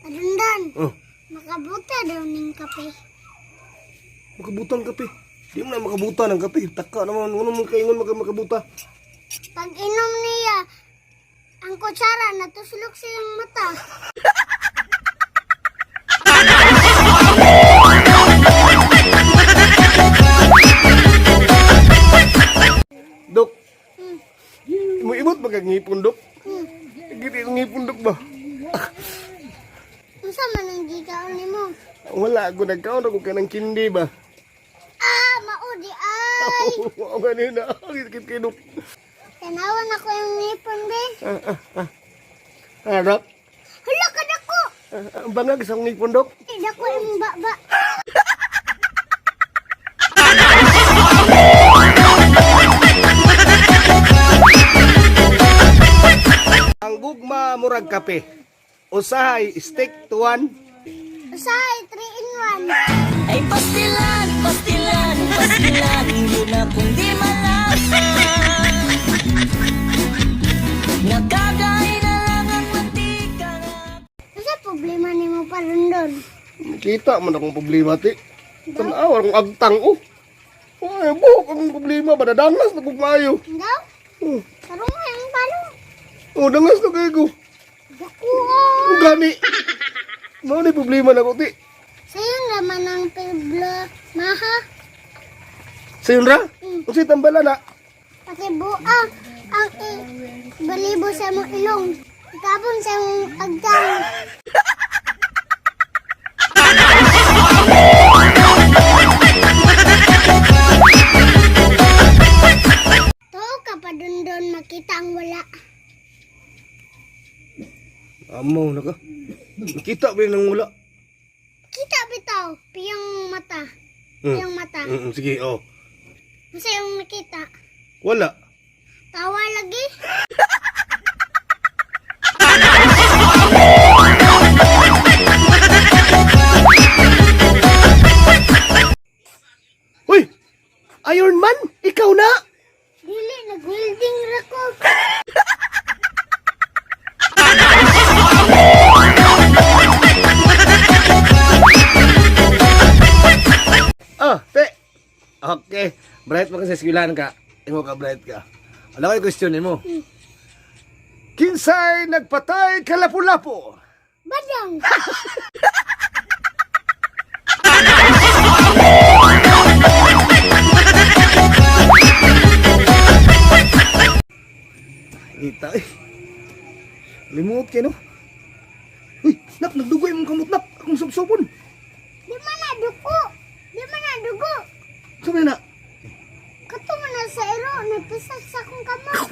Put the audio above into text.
Adundan, Oh, makabuta daw ning kape. Makabutang kape. Di mo na makabuta ng kape. Taka naman. Ano mong kaingon makabuta? Pag inom niya, ang kutsara natuslok siyang mata. Dok. Mo ibot ba kag ngipon, Dok? Giti akong ngipon, Dok ba? Unsa man ang gikaon nimo? Wala ako nagkaon ako kanang kindi ba. Ah, maudi ay. Mao gani na. Sakit kay Dok. Tanawan ako yung ngipon be. Ah, ah, ah. Ah, Dok. Hala ka dako. Ah, ah, ang bangag sa akong ngipon, Dok. Eh, dako yung baba. Ang gugma murag kape. Usahay stick to one. Usahay, 3 in 1. Ay pastilan, pastilan, pastilan. Yun na kung di malasa. Nakagay na lang ang mantika. Unsa problema nimo parundon? Kita man akong problema, ti. Tanaw akong agtang, oh. Ay, buhok akong problema. Badadangas na kong maayo. Daw? Oh, Tarong ang palo. oh, dangas na kayo ko. Dako oh. Oh, gani. Mao ni problema na ko, ti. Sayon raman ang problema ha. Sayon ra? Mm. Unsay tambala na? Pati buа ang balibo sa imong ilong. Itabon sa imong agtang. Tuo ka pa dun makita ang wala. Amaw na ka. Nakita ba yun ang wala? Kita bitaw, piyong mata. Piyong mata. Sige, oh. Unsa yung nakita? Wala. Tawa lagi. Uy! Iron Man! Ikaw na! Dili nag-welding ra ko. Ah, te. Okay. Bright mo kasi sa eskwelahan ka. Imo ka, bright ka. Wala ko question nimo. Kinsay nagpatay kalapu-lapo? Badang. Kita eh. Limot kay no. Uy, nak nagdugoy mong kamot nak. Akong subsubon. Di man na dugo. Di man na dugo. Sabi na. Kato man na sa ero, nagpisak sa akong kamot.